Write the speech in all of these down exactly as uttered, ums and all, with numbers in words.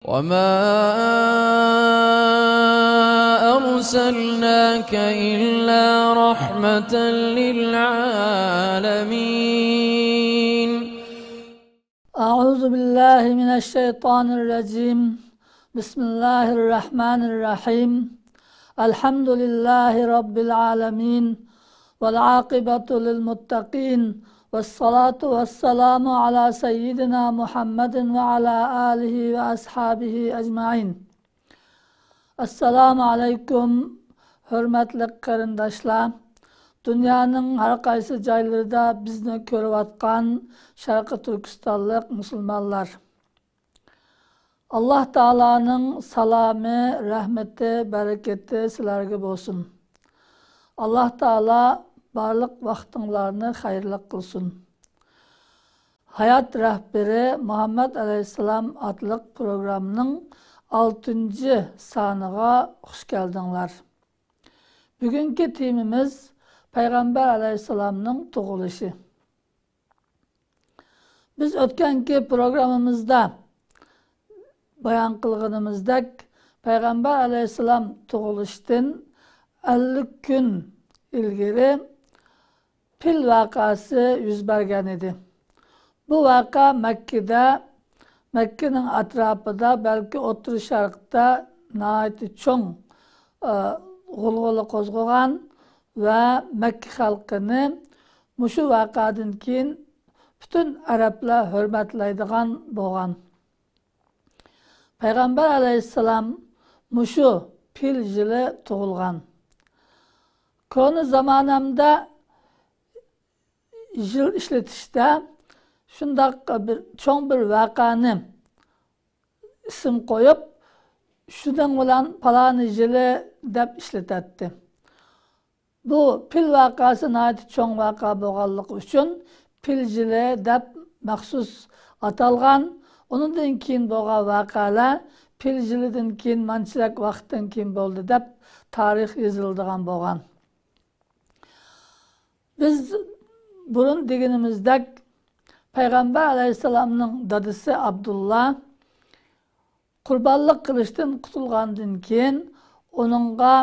وما أرسلناك إلا رحمة للعالمين. أعوذ بالله من الشيطان الرجيم. بسم الله الرحمن الرحيم. الحمد لله رب العالمين. والعاقبة للمتقين. والصلاة والسلام على سيدنا محمد وعلى آله وأصحابه أجمعين. ئەسسالامۇ ئەلەيكۇم، ھۆرمەتلىك قېرىنداشلار! دۇنيانىڭ ھەر قايسى جايلىرىدا بىزنى كۆرۈۋاتقان شەرقىي تۈركىستانلىق مۇسۇلمانلار! ئاللاھ تائالانىڭ سالامى، رەھمىتى، بەرىكىتى سىلەرگە بولسۇن. ئاللاھ تائالا بارلىق ۋاقتىڭلارنى خەيرلىك قىلسۇن. ھايات رەھبىرى مۇھەممەد ئەلەيھىسسالام ئاتلىق پروگراممىنىڭ ئالتىنچى سانىغا خۇش كەلدىڭلار. بۈگۈنكى تېمىمىز پەيغەمبەر ئەلەيھىسسالامنىڭ تۇغۇلۇشى. بىز ئۆتكەنكى پروگراممىمىزدا بايان قىلغىنىمىزدەك، پەيغەمبەر ئەلەيھىسسالام تۇغۇلۇشتىن ئەللىك كۈن ئىلگىرى پىل ۋەقەسى يۈز بەرگەن ئىدى. بۇ ۋەقە مەككىدە، مەككىنىڭ ئەتراپىدا، بەلكى ئوتتۇرا شەرقتە ناھايىتى چوڭ، ئە، غۇلغۇلا قوزغىغان ۋە مەككە خەلقىنى مۇشۇ ۋەقەدىن كېيىن پۈتۈن ئەرەبلەر ھۆرمەتلەيدىغان بولغان. پەيغەمبەر ئەلەيھىسسالام مۇشۇ پىل يىلى تۇغۇلغان. كونا زامانەمدە يىل ئىشلىتىشتە شۇنداق بىر چوڭ بىر ۋەقەنى ئىسىم قويۇپ، شۇنىڭ بىلەن پالانى يىلى دەپ ئىشلىتەتتى. بۇ پىل ۋەقەسى ناھايىتى چوڭ ۋەقە بولغانلىقى ئۈچۈن پىل يىلى دەپ مەخسۇس ئاتالغان. ئۇنىڭدىن كېيىن بولغان ۋەقەلەر پىل يىلىدىن كېيىن مانچىلىك ۋاقىتتىن كېيىن بولدى دەپ تارىخ يېزىلىدىغان بولغان. بىز بۇرۇن دېگىنىمىزدەك، پەيغەمبەر ئەلەيھىسسالامنىڭ دادىسى ئابدۇللا قۇربانلىق قىلىشتىن قۇتۇلغاندىن كېيىن، ئۇنىڭغا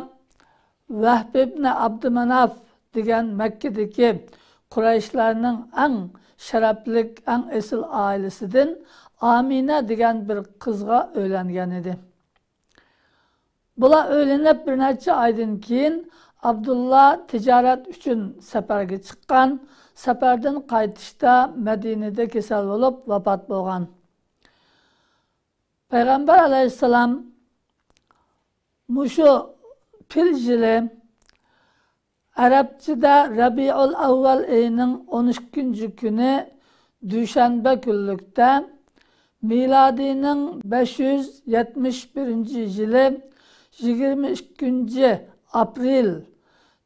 ۋەھب ئىبنى ئابدۇماناف دېگەن مەككىدىكى قۇرەيشلەرنىڭ ئەڭ شەرەپلىك، ئەڭ ئېسىل ئائىلىسىدىن ئامىنە دېگەن بىر قىزغا ئۆيلەنگەن ئىدى. بۇلار ئۆيلىنىپ بىر نەچچە ئايدىن كېيىن ئابدۇللا تىجارەت ئۈچۈن سەپەرگە چىققان. سەپەردىن قايتىشتا مەدىنىدە كېسەل بولۇپ ۋاپات بولغان. پەيغەمبەر ئەلەيھىسسالام مۇشۇ پىل يىلى ئەرەبچىدە رەبىئۇل ئەۋۋەل ئېيىنىڭ ئون ئىككىنچى كۈنى دۈشەنبە كۈنلۈكتە، مىلادىينىڭ بەش يۈز يەتمىش بىرىنچى يىلى يىگىرمە ئىككىنچى ئاپرېل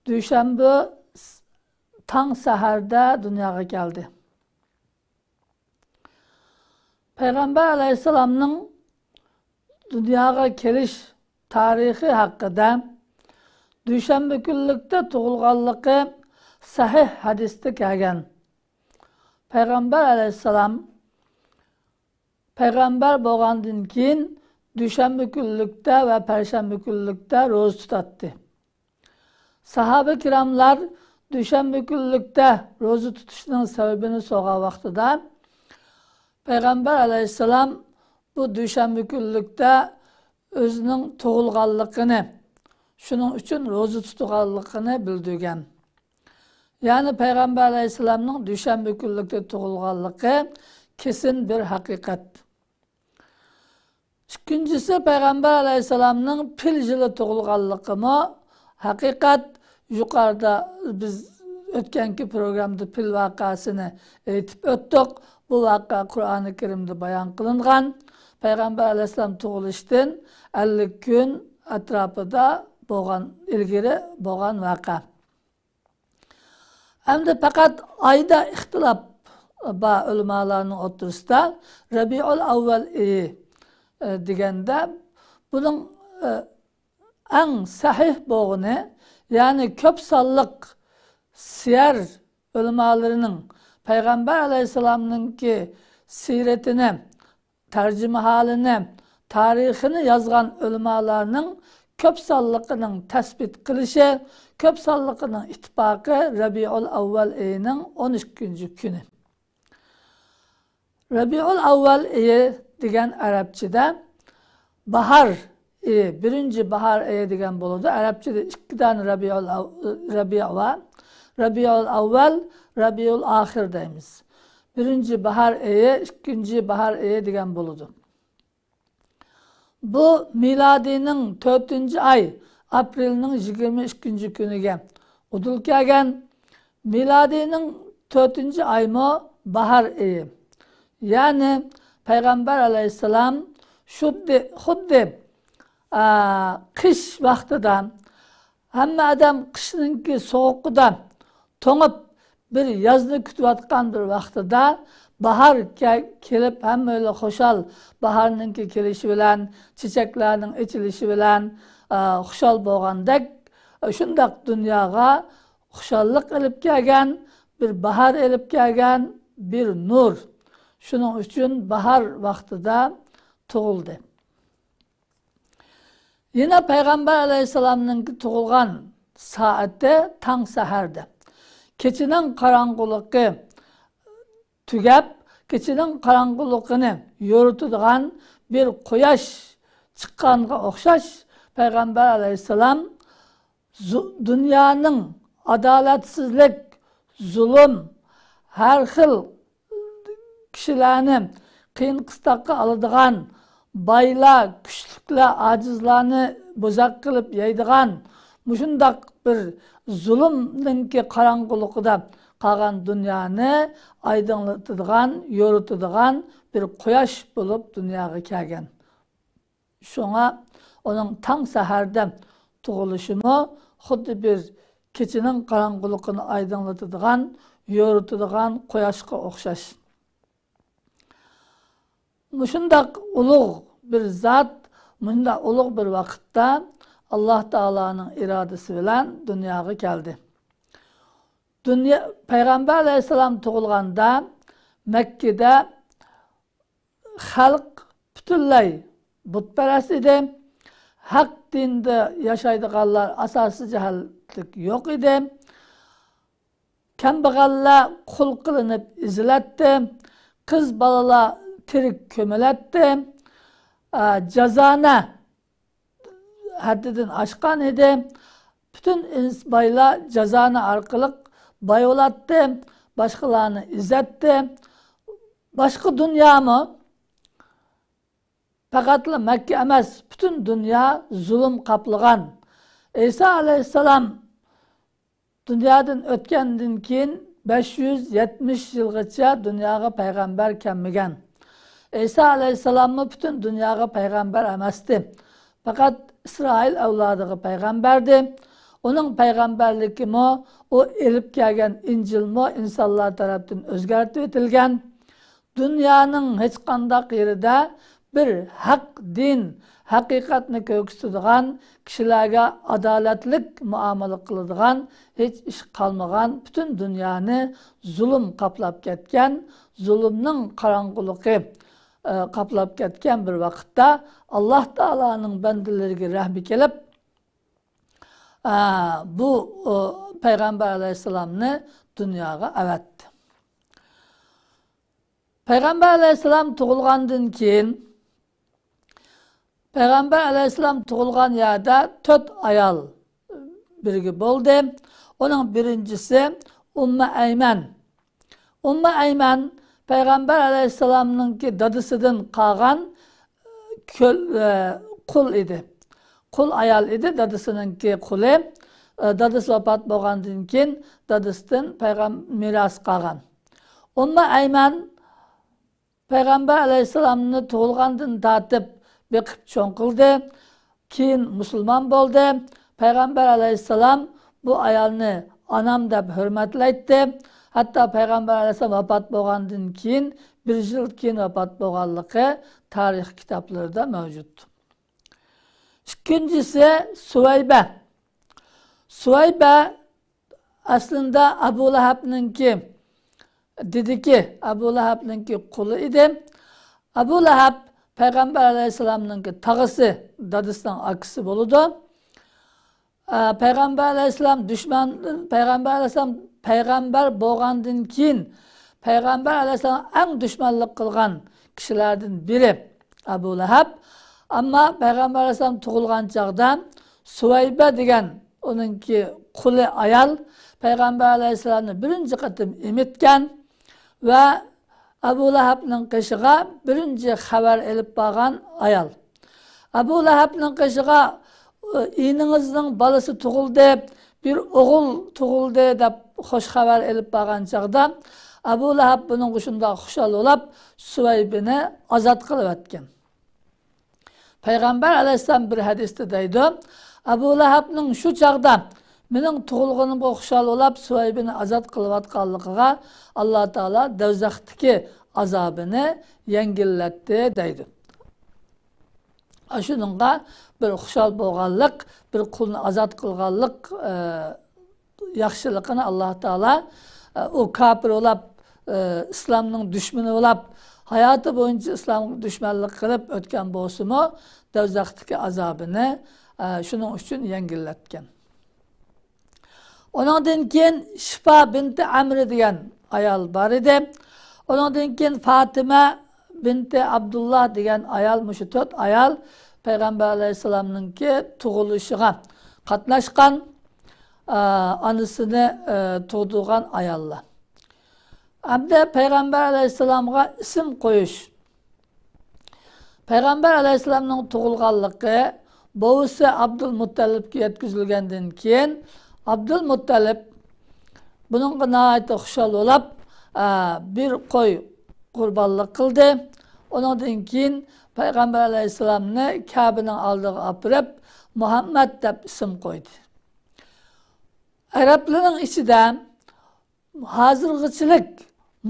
دۈشەنبە تاڭ سەھەردە دۇنياغا كەلدى. پەيغەمبەر ئەلەيھىسسالامنىڭ دۇنياغا كېلىش تارىخى ھەققىدە دۈشەنبە كۈنلۈكتە تۇغۇلغانلىقى سەھىھ ھەدىستە كەلگەن. پەيغەمبەر ئەلەيھىسسالام پەيغەمبەر بولغاندىن كېيىن دۈشەنبە كۈنلۈكتە ۋە پەرشەنبە كۈنلۈكتە روزا تۇتاتتى. ساھابە كىراملار دۈشەنبە كۈنلۈكتە روزا تۇتۇشنىڭ سەۋەبىنى سورىغان ۋاقتىدا، پەيغەمبەر ئەلەيھىسسالام بۇ دۈشەنبە كۈنلۈكتە ئۆزىنىڭ تۇغۇلغانلىقىنى، شۇنىڭ ئۈچۈن روزا تۇتىدىغانلىقىنى بىلدۈرگەن. يەنى پەيغەمبەر ئەلەيھىسسالامنىڭ دۈشەنبە كۈنلۈكتە تۇغۇلغانلىقى كېسىن بىر ھەقىقەت. ئىككىنچىسى، پەيغەمبەر ئەلەيھىسسالامنىڭ پىل يىلى تۇغۇلغانلىقىمۇ ھەقىقەت. يۇقىرىدا بىز ئۆتكەنكى پروگراممىدا پىل ۋەقەسىنى ئېيتىپ ئۆتتۇق. بۇ ۋەقە قۇرئانى كەرىمدە بايان قىلىنغان. پەيغەمبەر ئەلەيھىسسالام تۇغۇلۇشتىن ئەللىك كۈن ئەتراپىدا بولغان، ئىلگىرى بولغان ۋەقە. ئەمدى پەقەت ئايدا ئىختىلاپ بار ئۆلىمالارنىڭ ئوتتۇرىسىدا، رەبىئۇل ئەۋۋەل ئېيى، ئە، دېگەندە، بۇنىڭ، ئە، ئەڭ سەھىھ بولغىنى، يەنى كۆپ سانلىق سىيەر ئۆلىمالىرىنىڭ پەيغەمبەر ئەلەيھىسسالامنىڭكى سىيرىتىنى، تەرجىمىھالىنى، تارىخىنى يازغان ئۆلىمالارنىڭ كۆپ سانلىقىنىڭ تەسبىت قىلىشى، كۆپ سانلىقىنىڭ ئىتتىپاقى رەبىئۇل ئەۋۋەل ئېيىنىڭ ئون ئىككىنچى كۈنى. رەبىئۇل ئەۋۋەل ئېيى دېگەن ئەرەبچىدە باھار ئېيى، بىرىنچى باھار ئېيى دېگەن بولىدۇ. ئەرەبچىدە ئىككى دانە رەبىئۇل ئەۋ-، رەبىئۇ بار. رەبىئۇل ئەۋۋەل، رەبىئۇل ئاخىر دەيمىز. بىرىنچى باھار ئېيى، ئىككىنچى باھار ئېيى دېگەن بولىدۇ. بۇ مىلادىينىڭ تۆتىنچى ئاي، ئاپرېلنىڭ يىگىرمە ئىككىنچى كۈنىگە ئۇدۇل كەلگەن. مىلادىينىڭ تۆتىنچى ئايمۇ باھار ئېيى. يەنى پەيغەمبەر ئەلەيھىسسالام شۇددى-، خۇددى، ئا، قىش ۋاقتىدا ھەممە ئادەم قىشنىڭكى سوغۇقىدا توڭۇپ، بىر يازنى كۈتۈۋاتقان بىر ۋاقتىدا باھار كە-، كېلىپ، ھەممەيلەن خۇشال، باھارنىڭكى كېلىشى بىلەن، چېچەكلەرنىڭ ئېچىلىشى بىلەن، ئا، خۇشال بولغاندەك، شۇنداق دۇنياغا خۇشاللىق ئېلىپ كەلگەن، بىر باھار ئېلىپ كەلگەن، بىر نۇر. شۇنىڭ ئۈچۈن باھار ۋاقتىدا تۇغۇلدى. يەنە پەيغەمبەر ئەلەيھىسسالامنىڭكى تۇغۇلغان سائىتى تاڭ سەھەردە. كېچىنىڭ قاراڭغۇلۇقى تۈگەپ، كېچىنىڭ قاراڭغۇلۇقىنى يورۇتىدىغان بىر قۇياش چىققانغا ئوخشاش، پەيغەمبەر ئەلەيھىسسالام زۇ-، دۇنيانىڭ ئادالەتسىزلىك، زۇلۇم، ھەر خىل كىشىلەرنى قىيىن قىستاققا ئالىدىغان، بايلار، كۈچلۈكلەر ئاجىزلارنى بوزەك قىلىپ يەيدىغان مۇشۇنداق بىر زۇلۇمنىڭكى قاراڭغۇلۇقىدا قالغان دۇنيانى ئايدىڭلىتىدىغان، يورۇتىدىغان بىر قۇياش بولۇپ دۇنياغا كەلگەن. شۇڭا ئۇنىڭ تاڭ سەھەردە تۇغۇلۇشىمۇ خۇددى بىر كېچىنىڭ قاراڭغۇلۇقىنى ئايدىڭلىتىدىغان، يورۇتىدىغان قۇياشقا ئوخشاش. مۇشۇنداق ئۇلۇغ بىر زات، مۇشۇنداق ئۇلۇغ بىر ۋاقىتتا ئاللاھ تائالانىڭ ئىرادىسى بىلەن دۇنياغا كەلدى. دۇنيا، پەيغەمبەر ئەلەيھىسسالام تۇغۇلغاندا مەككىدە خەلق پۈتۈنلەي بۇتپەرەس ئىدى. ھەق دىندا ياشايدىغانلار ئاساسىي جەھەتلىك يوق ئىدى. كەمبەغەللەر قۇل قىلىنىپ ئېزىلەتتى. قىز بالىلار تىرىك كۆمۈلەتتى. ئا، جازانە ھەددىدىن ئاشقان ئىدى. پۈتۈن ئىنس-، بايلار جازانە ئارقىلىق باي بولاتتى، باشقىلارنى ئېزەتتى. باشقا دۇنيامۇ، پەقەتلا مەككە ئەمەس، پۈتۈن دۇنيا زۇلۇم قاپلىغان. ئەيسا ئەلەيھىسسالام دۇنيادىن ئۆتكەندىن كېيىن بەش يۈز يەتمىش يىلغىچە دۇنياغا پەيغەمبەر كەلمىگەن. ئەيسا ئەلەيھىسسالاممۇ پۈتۈن دۇنياغا پەيغەمبەر ئەمەستى. پەقەت ئىسرائىل ئەۋلادىغا پەيغەمبەردى. ئۇنىڭ پەيغەمبەرلىكىمۇ، ئۇ ئېلىپ كەلگەن ئىنجىلمۇ ئىنسانلار تەرەپتىن ئۆزگەرتىۋېتىلگەن. دۇنيانىڭ ھېچقانداق يېرىدە بىر ھەق دىن، ھەقىقەتنى كۆرسىتىدىغان، كىشىلەرگە ئادالەتلىك مۇئامىلە قىلىدىغان ھېچ ئىش قالمىغان، پۈتۈن دۇنيانى زۇلۇم قاپلاپ كەتكەن، زۇلۇمنىڭ قاراڭغۇلۇقى، ئە، قاپلاپ كەتكەن بىر ۋاقىتتا ئاللاھ تائالانىڭ بەندىلىرىگە رەھمى كېلىپ، ئە، بۇ، ئۇ، پەيغەمبەر ئەلەيھىسسالامنى دۇنياغا ئەۋەتتى. پەيغەمبەر ئەلەيھىسسالام تۇغۇلغاندىن كېيىن، پەيغەمبەر ئەلەيھىسسالام تۇغۇلغان يەردە تۆت ئايال بىرگە بولدى. ئۇنىڭ بىرىنچىسى ئۇممۇ ئەيمەن. ئۇممۇ ئەيمەن پەيغەمبەر ئەلەيھىسسالامنىڭكى دادىسىدىن قالغان كۆل-، ئە، قۇل ئىدى. قۇل ئايال ئىدى، دادىسىنىڭكى قۇلى. ئە، دادىسى ۋاپات بولغاندىن كېيىن دادىسىدىن پەيغەم-، مىراس قالغان. ئۇممۇ ئەيمەن پەيغەمبەر ئەلەيھىسسالامنى تۇغۇلغاندىن تارتىپ بېقىپ چوڭ قىلدى. كېيىن مۇسۇلمان بولدى. پەيغەمبەر ئەلەيھىسسالام بۇ ئايالنى ئانام دەپ ھۆرمەتلەيتتى. ھەتتا پەيغەمبەر ئەلەيھىسسالام ۋاپات بولغاندىن كېيىن بىر يىل كېيىن ۋاپات بولغانلىقى تارىخ كىتابلىرىدا مەۋجۇت. ئىككىنچىسى سۇۋەيبە. سۇۋەيبە ئەسلىندە ئەبۇ لەھەبنىڭكى دېدىكى، ئەبۇ لەھەبنىڭكى قۇلى ئىدى. ئەبۇ لەھەب پەيغەمبەر ئەلەيھىسسالامنىڭكى تاغىسى، دادىسىنىڭ ئاكىسى بولىدۇ. ئە، پەيغەمبەر ئەلەيھىسسالام دۈشمەن، پەيغەمبەر ئەلەيھىسسالام پەيغەمبەر بولغاندىن كېيىن، پەيغەمبەر ئەلەيھىسسالام ئەڭ دۈشمەنلىك قىلغان كىشىلەردىن بىرى ئەبۇ لەھەب. ئەمما پەيغەمبەر ئەلەيھىسسالام تۇغۇلغان چاغدا سۇۋەيبە دېگەن ئۇنىڭكى قۇلى ئايال پەيغەمبەر ئەلەيھىسسالامنى بىرىنچى قېتىم ئېمىتكەن ۋە ئەبۇ لەھەبنىڭ قېشىغا بىرىنچى خەۋەر ئېلىپ بارغان ئايال. ئەبۇ لەھەبنىڭ قېشىغا، ئىنىڭىزنىڭ بالىسى تۇغۇلدى، بىر ئوغۇل تۇغۇلدى دەپ خۇش خەۋەر ئېلىپ بارغان چاغدا، ئەبۇ لەھەب بۇنىڭغا شۇنداق خۇشال بولاپ، سۇۋەيبىنى ئازاد قىلىۋەتكەن. پەيغەمبەر ئەلەيھىسسالام بىر ھەدىستە دەيدۇ، ئەبۇ لەھەبنىڭ شۇ چاغدا مېنىڭ تۇغۇلغىنىمغا خۇشال بولاپ، سۇۋەيبىنى ئازاد قىلىۋاتقانلىقىغا ئاللا تائالا دوزاختىكى ئازابىنى يەڭگىللەتتى دەيدۇ. ئاشۇنىڭغا بىر خۇشال بولغانلىق، بىر قۇلنى ئازاد قىلغانلىق، ئە، ياخشىلىقىنى ئاللا تائالا، ئە، ئۇ كاپىر بولاپ، ئە، ئىسلامنىڭ دۈشمىنى بولاپ، ھاياتى بويىچە ئىسلامغا دۈشمەنلىك قىلىپ ئۆتكەن بولسىمۇ، دوزاختىكى ئازابىنى، ئە، شۇنىڭ ئۈچۈن يەڭگىللەتكەن. ئۇنىڭدىن كېيىن شىفا بىنتى ئەمرى دېگەن ئايال بار ئىدى. ئۇنىڭدىن كېيىن فاتىمە بىنتى ئابدۇللا دېگەن ئايال، مۇشۇ تۆت ئايال پەيغەمبەر ئەلەيھىسسالامنىڭكى تۇغۇلۇشىغا قاتناشقان، ئە، ئانىسىنى، ئە، تۇغدۇرغان ئاياللار. ئەمدى پەيغەمبەر ئەلەيھىسسالامغا ئىسىم قويۇش. پەيغەمبەر ئەلەيھىسسالامنىڭ تۇغۇلغانلىقى بوۋىسى ئابدۇلمۇتتەلىپكە يەتكۈزۈلگەندىن كېيىن، ئابدۇلمۇتتەلىپ بۇنىڭغا ناھايىتى خۇشال بولاپ، ئە، بىر قوي قۇربانلىق قىلدى. ئۇنىڭدىن كېيىن پەيغەمبەر ئەلەيھىسسالامنى كەبىنىڭ ئالدىغا ئاپىرىپ، مۇھەممەد دەپ ئىسىم قويدى. ئەرەبلەرنىڭ ئىچىدە ھازىرغىچىلىك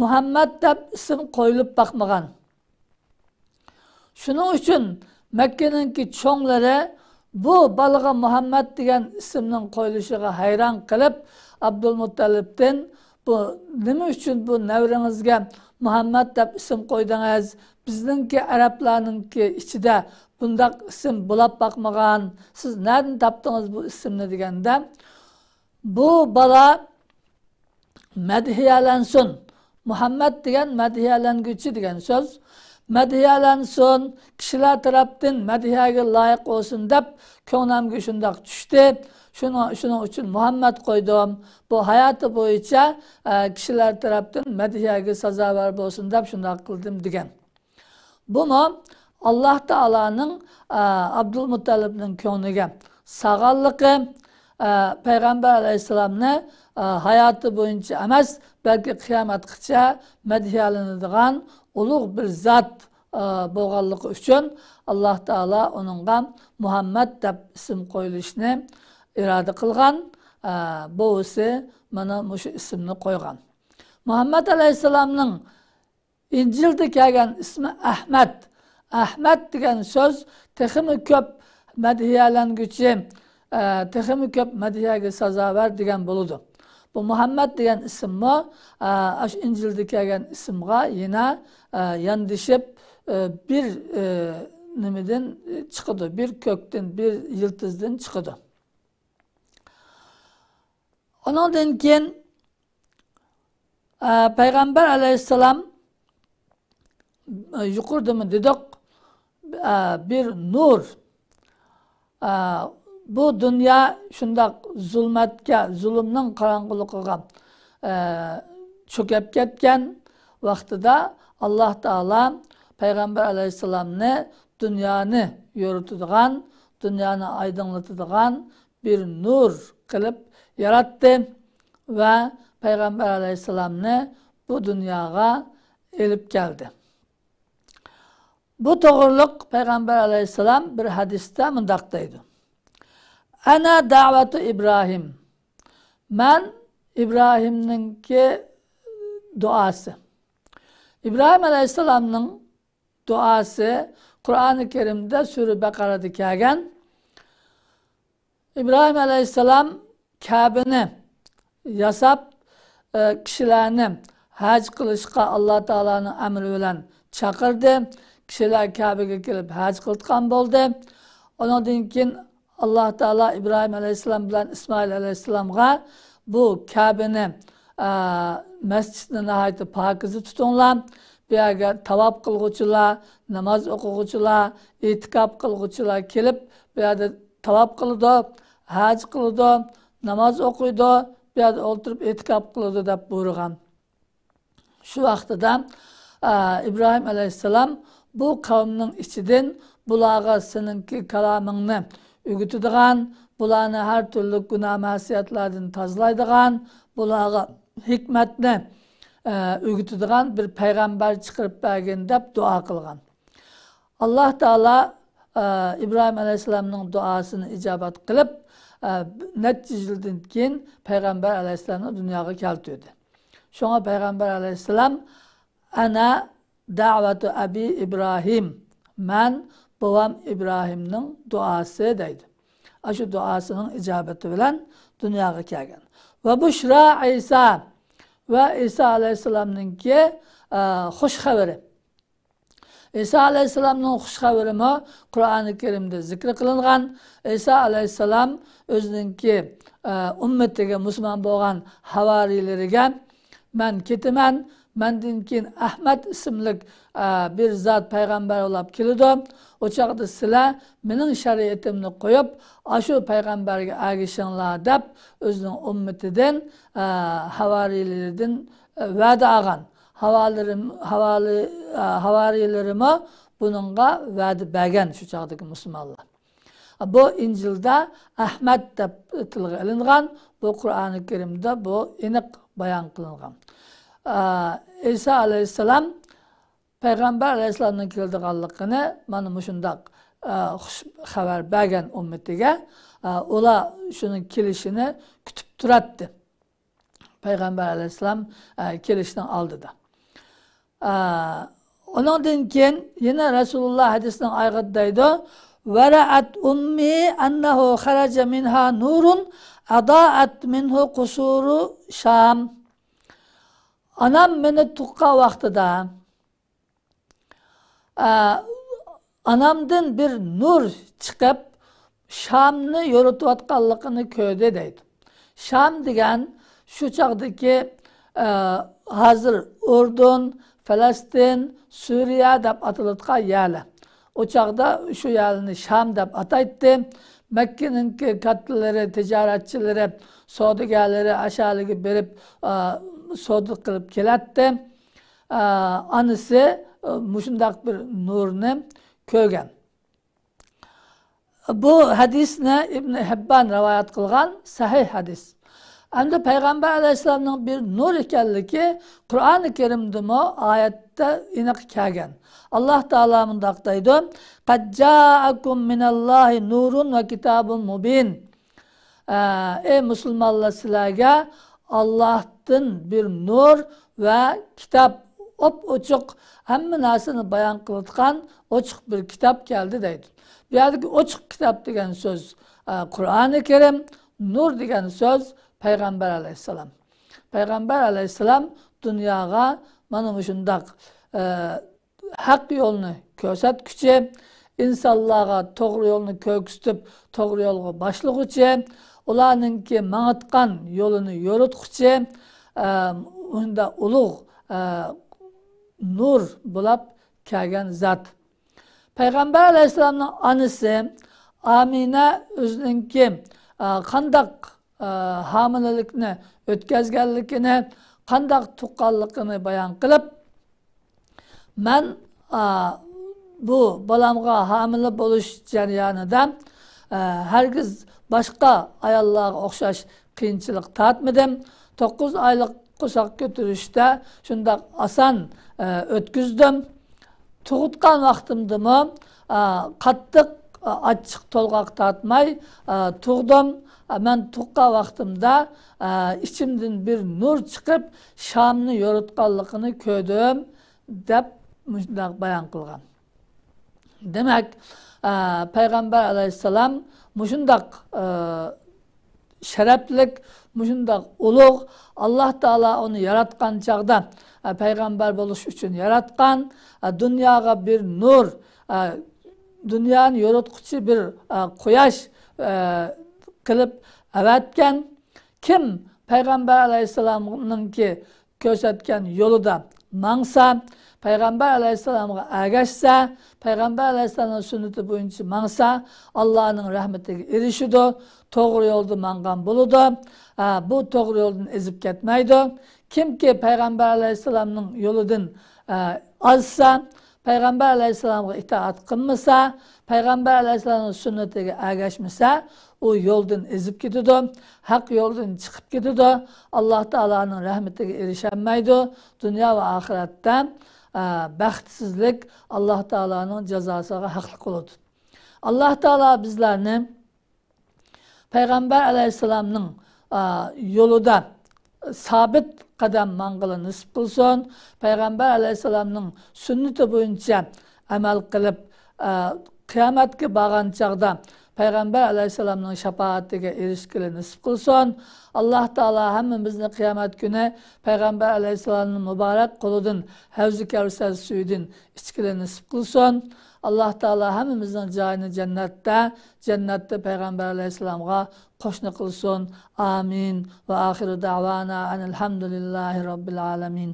مۇھەممەد دەپ ئىسىم قويۇلۇپ باقمىغان. شۇنىڭ ئۈچۈن مەككىنىڭكى چوڭلىرى بۇ بالىغا مۇھەممەد دېگەن ئىسىمنىڭ قويۇلۇشىغا ھەيران قېلىپ، ئابدۇلمۇتتەلىپتىن، «بۇ نېمە ئۈچۈن بۇ نەۋرىڭىزگە مۇھەممەد دەپ ئىسىم قويدىڭىز؟ بىزنىڭكى ئەرەبلەرنىڭكى ئىچىدە بۇنداق ئىسىم بولاپ باقمىغان. سىز نەدىن تاپتىڭىز بۇ ئىسىمنى؟» دېگەندە، بۇ بالا مەدھىيەلەنسۇن. مۇھەممەد دېگەن مەدھىيەلەنگۈچى دېگەن سۆز. مەدھىيەلەنسۇن، كىشىلەر تەرەپتىن مەدھىيەگە لايىق بولسۇن دەپ كۆڭلۈمگە شۇنداق چۈشتى. شۇنىڭ، شۇنىڭ ئۈچۈن مۇھەممەد قويدۇم. بۇ ھاياتى بويىچە، ئە، كىشىلەر تەرەپتىن مەدھىيەگە سازاۋەر بولسۇن دەپ شۇنداق قىلدىم دېگەن. بۇمۇ ئاللا تائالانىڭ، ئە، ئابدۇلمۇتتەلىپنىڭ كۆڭلىگە سالغانلىقى، ئە، پەيغەمبەر ئەلەيھىسسالامنى، ئە، ھاياتى بويىچە ئەمەس، بەلكى قىيامەتقىچە مەدھىيەلىنىدىغان ئۇلۇغ بىر زات، ئە، بولغانلىقى ئۈچۈن ئاللا تائالا ئۇنىڭغا مۇھەممەد دەپ ئىسىم قويۇلۇشنى ئىرادە قىلغان، ئە، بوۋىسى مانا مۇشۇ ئىسىمنى قويغان. مۇھەممەد ئەلەيھىسسالامنىڭ ئىنجىلدە كەلگەن ئىسمى ئەھمەد. ئەھمەد دېگەن سۆز تېخىمۇ كۆپ مەدھىيەلەنگۈچى، ئە، تېخىمۇ كۆپ مەدھىيەگە سازاۋەر دېگەن بولىدۇ. بۇ مۇھەممەد دېگەن ئىسىممۇ، ئە، ئاشۇ ئىنجىلدە كەلگەن ئىسىمغا يەنە، ئە، ياندىشىپ، ئە، بىر، ئە، نېمىدىن چىقىدۇ، بىر كۆكتىن، بىر يىلتىزدىن چىقىدۇ. ئۇنىڭدىن كېيىن، ئە، پەيغەمبەر ئەلەيھىسسالام، ئە، يۇقىرىدىمۇ دېدۇق، ئە، بىر نۇر. ئە، بۇ دۇنيا شۇنداق زۇلمەتكە، زۇلۇمنىڭ قاراڭغۇلۇقىغا، ئە، چۆكۈپ كەتكەن ۋاقتىدا ئاللا تائالا پەيغەمبەر ئەلەيھىسسالامنى دۇنيانى يورۇتىدىغان، دۇنيانى ئايدىڭلىتىدىغان بىر نۇر قىلىپ ياراتتى ۋە پەيغەمبەر ئەلەيھىسسالامنى بۇ دۇنياغا ئېلىپ كەلدى. بۇ توغرىلىق پەيغەمبەر ئەلەيھىسسالام بىر ھەدىستە مۇنداق دەيدۇ: «ئەنە دەۋەتۇ ئىبراھىم.» مەن ئىبراھىمنىڭكى دۇئاسى. ئىبراھىم ئەلەيھىسسالامنىڭ دۇئاسى قۇرئانى كەرىمدە سۈرە بەقەرەدە كەلگەن. ئىبراھىم ئەلەيھىسسالام كەبىنى ياساپ، ئە، كىشىلەرنى ھەج قىلىشقا ئاللا تائالانىڭ ئەمرى بىلەن چاقىردى. كىشىلەر كەبىگە كېلىپ ھەج قىلىدىغان بولدى. ئۇنىڭدىن كېيىن ئاللاھ تائالا ئىبراھىم ئەلەيھىسسالام بىلەن ئىسمائىل ئەلەيھىسسالامغا بۇ كەبىنى، ئە، مەسچىتنى ناھايىتى پاكىزە تۇتۇڭلار. بۇ يەرگە تاۋاپ قىلغۇچىلار، ناماز ئوقۇغۇچىلار، ئېتىكاپ قىلغۇچىلار كېلىپ، بۇ يەردە تاۋاپ قىلىدۇ، ھەج قىلىدۇ، ناماز ئوقۇيدۇ، بۇ يەردە ئولتۇرۇپ ئېتىكاپ قىلىدۇ دەپ بۇيرۇغان. شۇ ۋاقتىدا، ئە، ئىبراھىم ئەلەيھىسسالام بۇ قەۋمنىڭ ئىچىدىن بۇلارغا سېنىڭكى كالامىڭنى ئۆگىتىدىغان، بۇلارنى ھەر تۈرلۈك گۇناھ مەسىيەتلەردىن تازىلايدىغان، بۇلارغا ھېكمەتنى، ئە، ئۆگىتىدىغان بىر پەيغەمبەر چىقىرىپ بەرگىن دەپ دۇئا قىلغان. ئاللاھ تائالا، ئە، ئىبراھىم ئەلەيھىسسالامنىڭ دۇئاسىنى ئىجابەت قىلىپ، ئە، نەچچە يىلدىن كېيىن پەيغەمبەر ئەلەيھىسسالامنى دۇنياغا كەلتۈردى. شۇڭا پەيغەمبەر ئەلەيھىسسالام، «ئەنە دەۋەتۇ ئەبى ئىبراھىم»، مەن بوۋام ئىبراھىمنىڭ دۇئاسى دەيدۇ. ئاشۇ دۇئاسىنىڭ ئىجابىتى بىلەن دۇنياغا كەلگەن. «ۋە بۇشرا ئىسا»، ۋە ئىسا ئەلەيھىسسالامنىڭكى، ئە، خۇش خەۋىرى. ئىسا ئەلەيھىسسالامنىڭ خۇش خەۋىرىمۇ قۇرئانى كەرىمدە زىكىر قىلىنغان. ئىسا ئەلەيھىسسالام ئۆزىنىڭكى، ئە، ئۈممىتىگە، مۇسۇلمان بولغان ھاۋارىيلىرىگە، «مەن كېتىمەن، مەندىن كېيىن ئەھمەد ئىسىملىك، ئە، بىر زات پەيغەمبەر بولاپ كېلىدۇ. ئۇ چاغدا سىلەر مېنىڭ شەرىئىتىمنى قويۇپ، ئاشۇ پەيغەمبەرگە ئەگىشىڭلار» دەپ، ئۆزىنىڭ ئۈممىتىدىن، ئە، ھاۋارىيلىرىدىن، ئە، ۋەدە ئالغان. ھاۋالىرىم-، ھاۋالى-، ئە، ھاۋارىيلىرىمۇ بۇنىڭغا ۋەدە بەرگەن شۇ چاغدىكى مۇسۇلمانلار. بۇ ئىنجىلدا ئەھمەد دەپ تىلغا ئېلىنغان، بۇ قۇرئانى كەرىمدە بۇ ئېنىق بايان قىلىنغان. ئە، ئىسا ئەلەيھىسسالام پەيغەمبەر ئەلەيھىسسالامنىڭ كېلىدىغانلىقىنى مانا مۇشۇنداق، ئە، خۇش خەۋەر بەرگەن ئۈممىتىگە. ئە، ئۇلار شۇنىڭ كېلىشىنى كۈتۈپ تۇراتتى. پەيغەمبەر ئەلەيھىسسالام، ئە، كېلىشنىڭ ئالدىدا. ئە، ئۇنىڭدىن كېيىن يەنە رەسۇلۇللا ھەدىسنىڭ ئايىغىدا دەيدۇ، «ۋەرەئەت ئۇممى ئەننەھۇ خەرەجە مىنھا نۇرۇن ئەدائەت مىنھۇ قۇسۇرۇ شام.» ئانام مېنى تۇغقان ۋاقتىدا، ئە، ئانامدىن بىر نۇر چىقىپ، شامنى يورۇتۇۋاتقانلىقىنى كۆردى دەيدۇ. شام دېگەن شۇ چاغدىكى، ئە، ھازىر ئۇردۇن، پەلەستىن، سۈرىيە دەپ ئاتىلىدىغان يەرلەر. ئۇ چاغدا شۇ يەرلەرنى شام دەپ ئاتايتتى. مەككىنىڭكى كاتتىلىرى، تىجارەتچىلىرى، سودىگەرلىرى ئاشۇ يەرلەرگە بېرىپ، ئە، سودا قىلىپ كېلەتتى. ئە، ئانىسى، ئە، مۇشۇنداق بىر نۇرنى كۆرگەن. بۇ ھەدىسنى ئىبن ھىببان رىۋايەت قىلغان، سەھىھ ھەدىس. ئەمدى پەيغەمبەر ئەلەيھىسسالامنىڭ بىر نۇر ئىكەنلىكى قۇرئانى كەرىمدىمۇ ئايەتتە ئېنىق كەلگەن. ئاللاھ تائالا مۇنداق دەيدۇ، «قەد جائەكۇم مىنەللاھى نۇرۇن ۋە كىتابۇن مۇبىن.» ئە، ئەي مۇسۇلمانلار، سىلەرگە ئاللاھتىن بىر نۇر ۋە كىتاب، ئوپئوچۇق، ھەممە نەرسىنى بايان قىلىدىغان ئوچۇق بىر كىتاب كەلدى دەيدۇ. بۇ يەردىكى ئوچۇق كىتاب دېگەن سۆز، ئە، قۇرئانى كەرىم، نۇر دېگەن سۆز پەيغەمبەر ئەلەيھىسسالام. پەيغەمبەر ئەلەيھىسسالام دۇنياغا مانا مۇشۇنداق، ئە، ھەق يولنى كۆرسەتكۈچى، ئىنسانلارغا توغرا يولنى كۆرسىتىپ، توغرا يولغا باشلىغۇچى، ئۇلارنىڭكى ماڭىدىغان يولىنى يورۇتقۇچى، ئە، ئۇنداق ئۇلۇغ، ئە، نۇر بولاپ كەلگەن زات. پەيغەمبەر ئەلەيھىسسالامنىڭ ئانىسى ئامىنە ئۆزىنىڭكى، ئە، قانداق ئە، ھامىلىلىكنى ئۆتكەزگەنلىكىنى، قانداق تۇغقانلىقىنى بايان قىلىپ، مەن، ئە، بۇ بالامغا ھامىلە بولۇش جەريانىدا، ئە، ھەرگىز باشقا ئاياللارغا ئوخشاش قىيىنچىلىق تارتمىدىم. توققۇز ئايلىق قورساق كۆتۈرۈشتە شۇنداق ئاسان، ئە، ئۆتكۈزدۈم. تۇغۇتقان ۋاقتىمدىمۇ، ئا، قاتتىق، ئا، ئاچچىق تولغاق تارتماي، ئا، تۇغدۇم. ئا، مەن تۇغقان ۋاقتىمدا، ئا، ئىچىمدىن بىر نۇر چىقىپ، شامنى يورۇتقانلىقىنى كۆردۈم، دەپ مۇشۇنداق بايان قىلغان. دېمەك، ئا، پەيغەمبەر ئەلەيھىسسالام مۇشۇنداق، ئا، شەرەپلىك، مۇشۇنداق ئۇلۇغ، ئاللاھ تائالا ئۇنى ياراتقان چاغدا، پەيغەمبەر بولۇش ئۈچۈن ياراتقان، دۇنياغا بىر نۇر، دۇنيانى يورۇتقۇچى بىر قۇياش قىلىپ ئەۋەتكەن. كىم پەيغەمبەر ئەلەيھىسسالامنىڭكى كۆرسەتكەن يولىدا ماڭسا، پەيغەمبەر ئەلەيھىسسالامغا ئەگەشسە، پەيغەمبەر ئەلەيھىسسالامنىڭ سۈننىتى بويىچە ماڭسا، ئاللانىڭ رەھمىتىگە ئېرىشىدۇ، توغرا يولدا ماڭغان بولىدۇ. ھە، بۇ توغرا يولدىن ئېزىپ كەتمەيدۇ. كىمكى پەيغەمبەر ئەلەيھىسسالامنىڭ يولىدىن، ئە، ئازسا، پەيغەمبەر ئەلەيھىسسالامغا ئىتائەت قىلمىسا، پەيغەمبەر ئەلەيھىسسالامنىڭ سۈننىتىگە ئەگەشمىسە، ئۇ يولدىن ئېزىپ كېتىدۇ، ھەق يولدىن چىقىپ كېتىدۇ، ئاللا تائالانىڭ رەھمىتىگە ئېرىشەلمەيدۇ. دۇنيا ۋە ئاخىرەتتە، ئە، بەختسىزلىك، ئاللا تائالانىڭ جازاسىغا ھەقلىق بولىدۇ. ئاللا تائالا بىزلەرنى پەيغەمبەر ئەلەيھىسسالامنىڭ، ئا، يولىدا سابىت قەدەم ماڭغىلى نېسىپ قىلسۇن. پەيغەمبەر ئەلەيھىسسالامنىڭ سۈننىتى بويىچە ئەمەل قىلىپ، ئا، قىيامەتكە بارغان چاغدا پەيغەمبەر ئەلەيھىسسالامنىڭ شاپائىتىگە ئېرىشكىلى نېسىپ قىلسۇن. ئاللا تائالا ھەممىمىزنى قىيامەت كۈنى پەيغەمبەر ئەلەيھىسسالامنىڭ مۇبارەك قولىدىن ھەۋزى كەۋسەر سۈيىدىن ئىچكىلى نېسىپ قىلسۇن. ئاللا تائالا ھەممىمىزنىڭ جايىنى جەننەتتە، جەننەتتە پەيغەمبەر ئەلەيھىسسالامغا قوشنا قىلسۇن. ئامىن. ۋە ئاخىرۇ دەۋانا ئەنىل ھەمدۇلىللاھى رەببىل ئالەمىن.